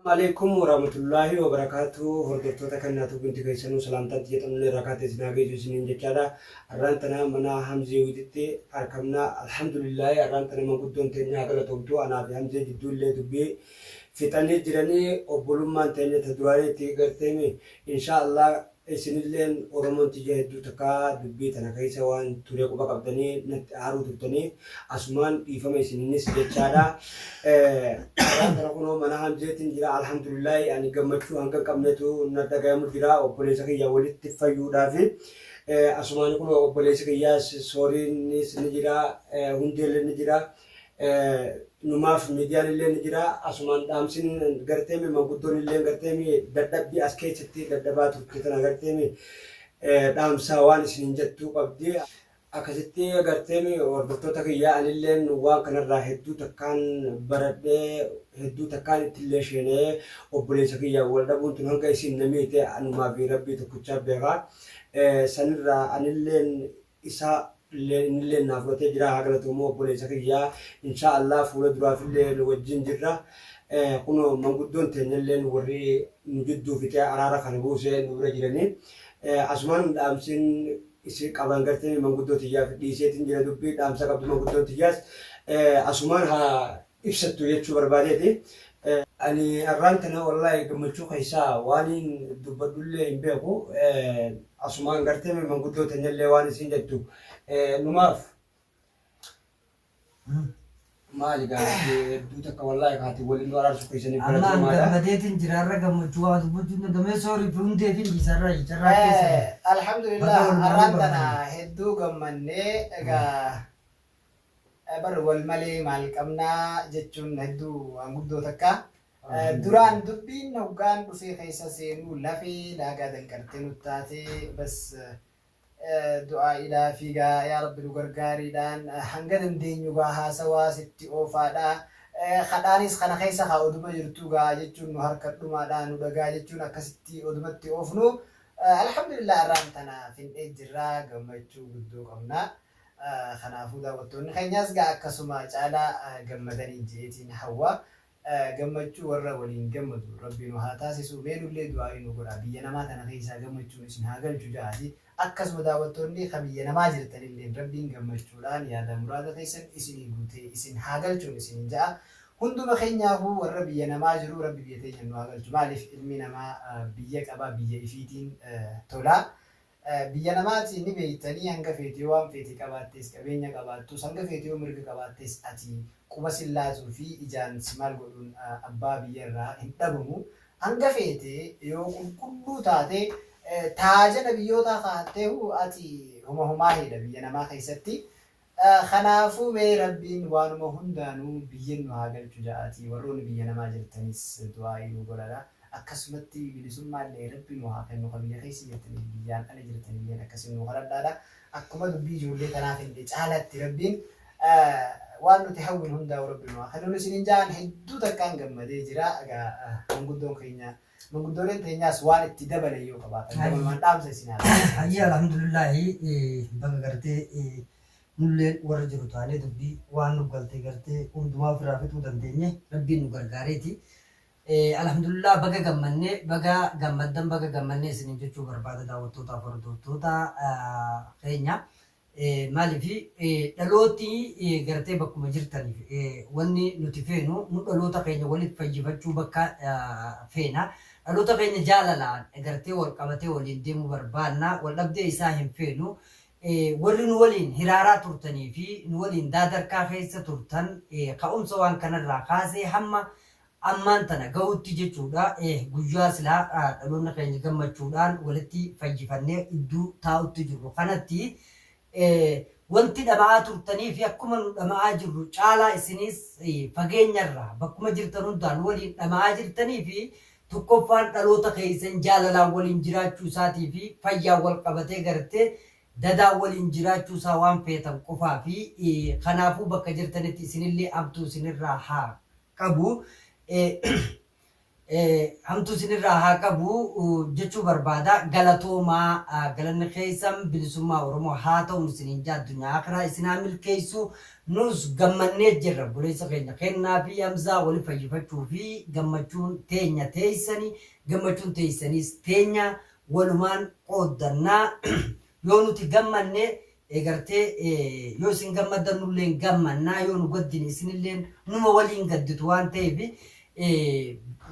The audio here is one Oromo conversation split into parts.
Aleeykum Warahmatullaahi Wabarakaatuh Hordoftoota Kannaa Tube hundi keessanuu salaamtaan tiyya xannulee irraa kaate isin haa geessu isiniin jechaadha. Arraan tana mana Hamzee Wixitti arkamna. Alhamdulillaahi arraan tana manguddoon teenya haa galatoomtu. Anaa fi Hamzee jidduu illee dubbii fixanii jiranii obbolummaan teenya ta duraaniitti garteemi. Inshaa Allah Isinilleen Oromoon tiyya hedduu takka dubbii tana keessa waan ture quba qabdanii natti aaruu turtanii asumaan dhiifama isiniinis jechaadha. Arraan tana kunoo mana Hamzeetiin jira alhamdulillaahi ani gammachuu hanga hin qabnetu na dhagayamu jira obboleessa kiyya walitti fayyuudhaafi. Asumaan kunoo obboleessi kiyyaas sooriinis ni jira hundeelleen ni jira. Numaaf miidiyaan illee ni jira. Asumaan dhaamsin garteemi manguddoon illee garteemi dadhabbii as keessatti dadhabaa turte tana garteemi dhaamsaa waan isiniin jettuu qabdi. Akkasitti garteemi hordoftoota kiyya anilleen waan kanarraa hedduu takkaan baradhee hedduu takkaan ittillee sheena'ee obboleessa kiyya wal dhabuun tun hanga isin na miite anumaa fi rabbii tokkichaa beeka. Sanirraa anilleen isa illeen innilleen naa fudhatee jiraa haa galatoomu obboleessa kiyya inshaa Allah fuula duraafillee nu wajjin jirra kunoo manguddoon teenyalleen warri nu jidduu fixee araara kana buuse nu bira jiranii asumaan dhaamsin isi qaban gartee manguddoo tiyyaaf dhiiseetin jira dubbii dhaamsa qabdu manguddoon tiyyaas asumaan haa ibsattu jechuu barbaadeeti. Ani arraan tana wallaahi gammachuu keessaa waaniin dubbadhullee hin beeku. Asumaan gartee mee manguddoo teenyallee waan isiin jettu numaaf maali gaa hedduu takka wallaahi kaati waliin nu araarsuu keessaniif Amma an galatoomaadha. gammadeetin jira har'a gammachuu waa dubbachuu hin danda'u. Mee sorry fi hundeefin dhiisa har'a carraa keessan. Alhamdulillah Baga walumaan arraan tana barbaanne. hedduu gammannee egaa Bar wal malee maal qabna jechuun hedduu waan guddoo takka. Duraan dubbiin hoggaan dhufee keessa seenu lafee laagaa danqartee nut taate bas du'aa'iidhaa fi gaa yaa rabbi nu gargaariidhaan hanga dandeenyu gaa haasawaa sitti oofaadha. Kadhaanis kana keessa kaa oduma jirtu gaa jechuun nu harka dhumaadha nu dhagaa jechuun akkasitti odumatti oofnu. Alhamdulillah arraan tana fin'ee jirra gammachuu guddoo qabna. Kanaafuu daawwattoonni keenyaas gaa akkasuma caalaa gammadaniin je'eetiin hawwa. Gammachuu warra waliin gammadu Rabbi nu haa taasisu. Mee nullee du'aa'ii nu godhaa. Biyya namaa tana keessaa gammachuun isin haa galchu ja'aati. Akkasuma daawwattoonni ka biyya namaa jirtanilleen Rabbiin gammachuudhaan yaada muraada keessan isinii guutee isin haa galchuun isiniin ja'a. Hunduma keenyaafuu warra biyya namaa jiru Rabbi biyya teenyan nu haa galchu. Maaliif ilmi namaa biyya qaba biyya ifiitiin tola. Biyya namaati ni beektanii hanga feete yoo waan feete qabaattees qabeenya qabaattus hanga feete yoo mirga qabaattees ati quba sin laatuu fi ijaan si maal godhuun abbaa biyya irraa hin dhabamu hanga feete yoo qulqulluu taate taaja nabiyyootaa kaahatteehu ati homa homaahiidha biyya namaa keessatti Kanaafuu mee Rabbiin waanuma hundaanuu biyyan nu haa galchu ja'aatii warroonni biyya namaa jirtanis du'aa'ii nuu godhaadha. Akkasumatti bilisummaallee Rabbi nuu haa kennu ka biyya keessa jirtaniif biyyaan ala jirtanilleen akkasi nuu kadhadhaadha. Akkuma dubbii ijoollee tanaa fidde caalaatti Rabbiin waan nuti hawwinu hundaa'uu Rabbi nuu haa kennuun isiniin ja'aan hedduu takkaan gammadee jira. Egaa manguddoon keenya manguddooleen teenyaas waan itti dabalan yoo qabaatan gabanumaan dhaamsa isin haa dhaamsan. Hayyee alhamdulillahi baga gartee nulleen warra jiru taanee dubbii waan nu galte gartee hundumaa ofirraa fixuu dandeenye rabbiin nu gargaareeti. Alhamdulillah baga gammanne baga gammaddan baga gammanne isiniin jechuu barbaada daawwattootaaf hordoftoota keenya. Maaliif dhalooti gartee bakkuma jirtaniif wanni nuti feenu nu dhaloota keenya walitti fayyifachuu bakka feena. Dhaloota keenya jaalalaan gartee wal qabatee waliin deemuu barbaanna. Wal dhabdee isaa hin feenu. Warri nu waliin hiraaraa turtanii fi nu waliin daadarkaa keessa turtan ka'umsa waan kanarraa kaasee hamma ammaan tana gahutti jechuudha guyyaa silaa dhaloonni keenya gammachuudhaan walitti fayyifannee idduu taa'utti jirru kanatti wanti dhama'aa turtanii fi akkuma nu dhama'aa jirru caalaa isinis fageenyarraa bakkuma jirtan hundaa nu waliin dhama'aa jirtanii fi tokkoffaan dhaloota keessan jaalalaan waliin jiraachuu isaatii fi fayyaan wal qabatee gartee dadaan waliin jiraachuu isaa waan feetan qofaa fi kanaafuu bakka jirtanitti isinillee hamtuu isinirraa haa qabu. Hamtuu isinirraa haa qabu jechuu barbaada. Galatoomaa, galanni keessan bilisummaa Oromoo haa ta'u isiniin jaa, addunyaa akhiraa isin haa milkeessu. Nus gammannee jirra, obboleessa keenya Kennaa fi Hamzaa wali fayyifachuu fi gammachuun teenya teessani, gammachuun teessanis teenya, walumaan qooddannaa. Yoo nuti gammanne gartee yoo isin gammaddan nulleen gammannaa, yoo nu gaddine isinilleen numa waliin gadditu waan ta'eef,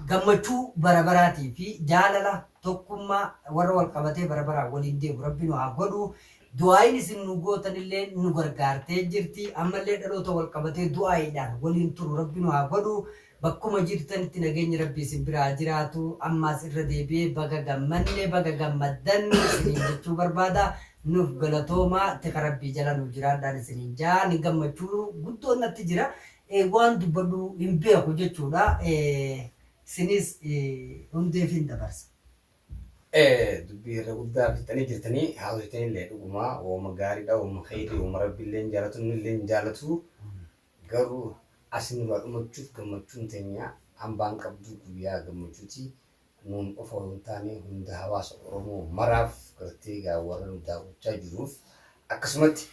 gammachuu bara baraatii fi jaalala tokkummaa warra wal qabatee bara baraan waliin deemu Rabbi nu haa godhu. Du'aayin isin nu gootanillee nu gargaartee jirti. Ammallee dhaloota wal qabatee du'aayiidhaan waliin turu Rabbi nu haa godhu. Bakkuma jirtanitti nageenyi Rabbi isin bira haa jiraatu. Ammaas irra deebi'ee baga gammanne, baga gammaddan isiniin jechuu barbaada. Nuuf galatoomaa, tika Rabbii jala nuuf jiraadhaan isiniin jaa. Ni gammachuu guddoon natti jira. Waan dubbadhu hin beeku jechuudha. Isinis hundeefiin dabarsa. Dubbii irra guddaa fixxanii jirtanii haasofitanii illee dhugumaa wooma gaariidha, wooma kheyrii, wooma Rabbiillee hin jaalatu, innillee hin jaalatu. Garuu as nurraa dhumachuuf gammachuun teenya hambaan qabdu guyyaa gammachuuti. Nuun qofa osoo hin taane hunda hawaasa Oromoo maraaf gartee egaa warra nu daawwachaa jiruuf akkasumatti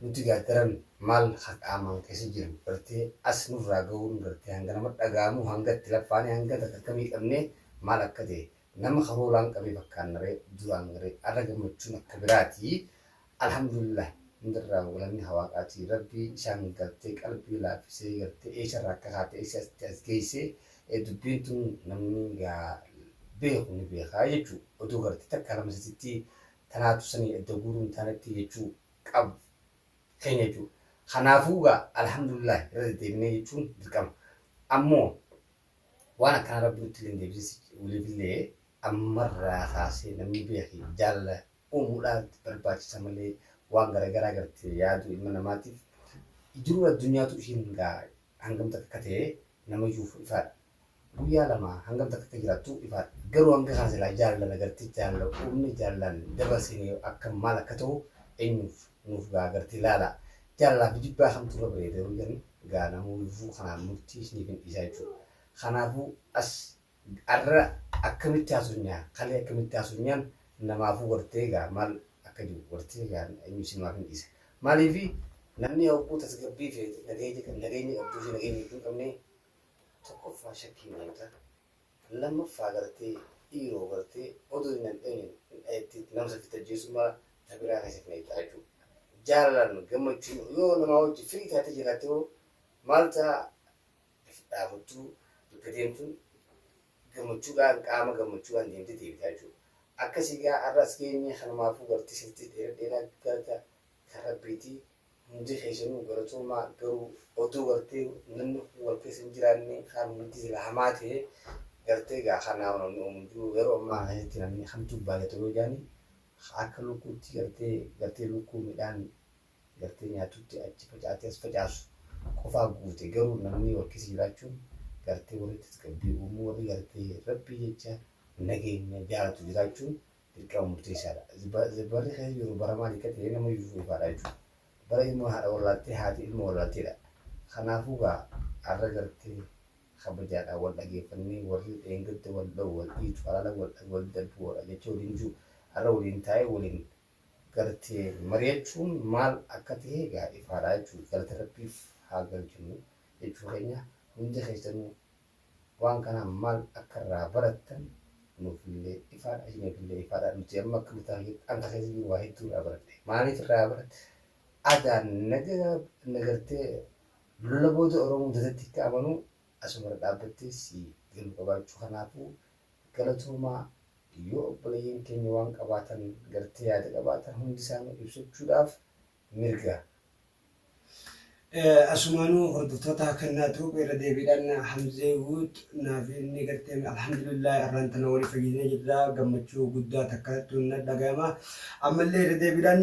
nuti egaa daran maal ha qaamaan keessa jiru gartee as nurraa gahuun gartee hanga nama dhaga'amu, hanga itti laffaane, hanga takka akka miidhamne maal akka ta'e nama karoolaan qabee fakkaanna ree duraan ree. Arra gammachuun akka biraati. Alhamdulillah, hundarraa galanni hawaaqaati. Rabbii isaan gartee qalbii laaffisee gartee eessarraa akka kaate eessa asitti as geesse dubbiin tun namni gaa beeku ni beekaa jechuu oduu gartee takka lama saditti tanaatu sanii adda guuruu hin taanetti jechuu qabu keenya jechuu. Kanaafuu gaa alhamdulillah irra deddeebinee jechuun dirqama. Ammoo waan akkanaa Rabbi nutti illee hin deebisin waliifillee ammarraa kaasee namni beeki jaalala uumuudhaan barbaachisa malee waan garagaraa gartee yaaduu ilma namaatiif jiruun addunyaatu ishiin gaa hangam takka akka ta'e namayyuuf ifaadha. Guyyaa lama hangam takka akka jiraattu ifaadha. Garuu hanga kana silaa jaalalan agartee jaalala uumne jaalalaan dabarsine akka maal akka ta'u eenyuuf nuuf gaa gartee laala. Jaalalaa fi jibbaa kamtu irra bareeda yoo jedhan gaa namuyyuu kanaan murtii isiniif hin dhiisaa jechuudha. Kanaafuu as arra akkamitti haasofnyaa, kalee akkamitti haasofnyaan namaafuu gartee gaa maal akka jiru gartee gaa eenyu isinumaaf hin dhiisa. Maaliifi namni hogguu tasgabbii feete nageenya nageenya qabduu fi nageenya hin qabne tokkoffaa shakkiin deemta. Lammaffaa gartee dhiiroo gartee odoo hin dhayne itti nama saffita ajjeesuu mala ta biraa keessa fineetta jechuudha. Jaalalaan gammachuun yoo namaa wajji firii taatee jiraatte hoo maal ta'a, dhaabattuu bakka deemtuun gammachuudhaan qaama gammachuudhaan deemtee deebitaa jechuudha. Akkasii gaa har'a as geenye kanumaafuu gartee sirtii dheera dheeraa galata kan Rabbiiti. Hundi keessanuu galatoomaa. Garuu odoo gartee namni kun wal keessa hin jiraanne kaan hundi sila hamaa ta'e gartee gaa kanaa namni oomu hin jiru. Yeroo ammaa kana keessatti namni hamtuu baay'ata yoo jedhani akka lukkuutti gartee lukkuu midhaan gartee nyaatutti achi facaatee as facaasu qofaa guute. Garuu namni wal keessa jiraachuun gartee warri tasgabbii uumuu, warri gartee Rabbii jecha nageenya jaalatu jiraachuun dirqama murteessaadha. Barri keessa jiru bara maalii akka ta'e nama iyyuu ifaadha jechuudha. Bara ilmoon haadha wallaaltee, haati ilma wallaalteedha. Kanaafuu gaa har'a gartee kabajaadhaan wal dhageeffannee warri dheengadda wal dha'u, wal dhiitu, halaala wal wal darbu jecha waliin jiru har'a waliin taa'ee waliin gartee mari'achuun maal akka ta'e egaa ifaadha jechuudha. Galata Rabbiif haa galchinu jechuu keenya. Hundi keessanuu waan kanaa maal akka irraa barattan nuufillee ifaadha, isiniifillee ifaadha. Nuti amma akka mataa kiyyatti an keessa jiru waa hedduu irraa baradhe. Maaliif irraa baradhe? Adaan naga nagartee lola booda Oromoon dadatti akka amanu asumarra dhaabbattee si galu qabaachuu. Kanaafuu galatoomaa. Yoo obboleeyyan keenya waan qabaatan gartee yaada qabaatan hundi isaanii ibsachuudhaaf mirga. Asumaanuu hordoftoota Kennaa Tube irra deebiidhaan Hamzee Wuud naaf inni gartee alhamdulillah arraan tana walii fayyadinee jirra, gammachuu guddaa takkatu na dhagayama. Ammallee irra deebiidhaan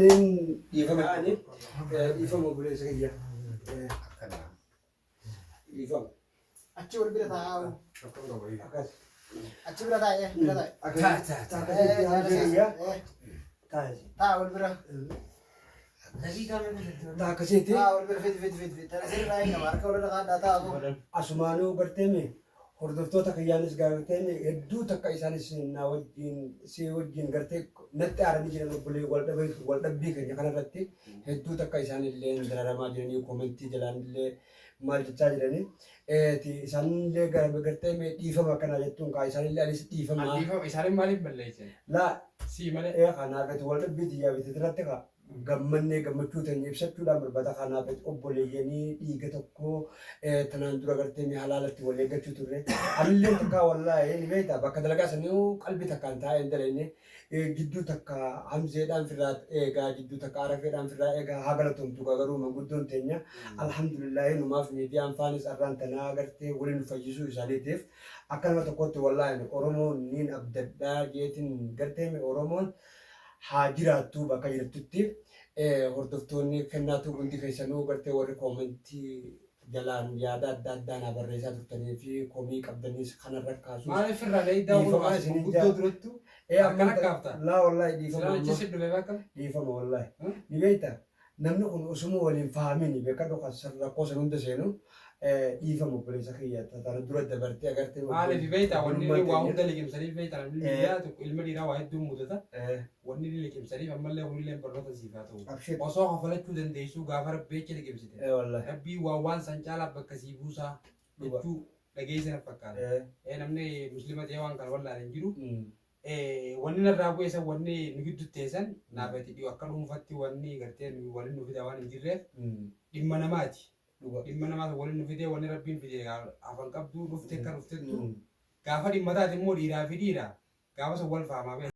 dhiifama dhiifama obboleessa kiyya. Akkana. Dhiifama. Achi wal bira taa'aa. Akkas. Achi bira taa'ee bira taa'e. Akkas. Akkasitti Hamzee kiyya. Taa'e. Taa'a wal bira. Akkasitti. Taa'a wal bira, fidi fidi fidi fidi. Tana sirrii taa'ee qaba. Harka walirra kaadhaa taa'a. Asumaanuu garteemi. Hordoftoota kiyyaanis garteen hedduu takka isaanis na wajjin si wajjin gartee natti aaranii jiran obbolee wal dhabbii keenya kanarratti hedduu takka isaanillee dararamaa jiranii, comment jalaan illee maal jechaa jiranii. Isaanillee gartee mee dhiifama akkana jettuun kaa isaanillee anis dhiifama. Dhiifama isaanii maaliif balleessan? Laa. Sii malee. Kanaaf wal dhabbii xiyyaa bitee irratti kaa gammannee gammachuu teenya ibsachuudhaan barbaada. Kanaaf obboleeyyanii dhiiga tokko tanaan dura gartee mee halaalatti wal eeggachuu turre. Anillee takka wallaahi ni beektaa, bakka dalagaa sanii qalbii takkaan taa'ee hin dalagne. Jidduu takka Hamzeedhaan firraa eegaa, jidduu takka Arafeedhaan firraa eegaa. Haa galatoomtu garuu manguddoon teenya, alhamdulillaahi, numaaf miidiyaan faanis arraan tanaa gartee waliin nu fayyisuu isaaniitiif akka nama tokkotti wallaahi Oromoon niin abdadhaa jeetiin gartee Oromoon haa jiraattu bakka jirtutti. Hordoftoonni kennaatu hundi keessanuu gartee warri comment jalaan yaada adda addaa naa barreessaa turtanii fi komii qabdanis kanarra kaasuus. Maaliif irraa dheeydaa Dhiifama kun isin guddoo durattu Amma akkana kaafta? Laa wallaahi, dhiifama. Silaan achi Amma si dhufe bakka. Dhiifama wallaahi. Ni beektaa, namni kun osuma waliin fahamini beekadhu kan rakkoo san hunda seenu. Dhiifama obboleessa kiyya, tana dura dabartee agartee. Maaliif beektaa, wanni obbolummaa inni waa teenya. hunda liqimsaniif beektaa, namni biyyaa tokko ilma dhiiraa waa hedduu mudata. Wanni inni liqimsaniif ammallee kunillee barnoota siif haa ta'u. Abshir. Osoo kafalachuu dandeessuu gaafa rabbeecha liqimsite. Wallaahi. Rabbii waa waan san caalaa bakka sii buusaa Dhuga. jechuu dhageessa na fakkaata. Namni muslima ta'ee waan kana wallaalee hin jiru. Wanni narraa bu'e san, wanni nu gidduutti teessan naaf itti dhiyoo akka dhuunfatti wanni gartee nu waliin nu fida waan hin jirreef dhimma namaati. Dhimma namaati waliin nu fidee, wanni rabbiin fide hafan qabdu dhufte akka dhuftettu gaafa dhimma taate immoo dhiiraa fi dhiira gaafa san wal faamaa beeku.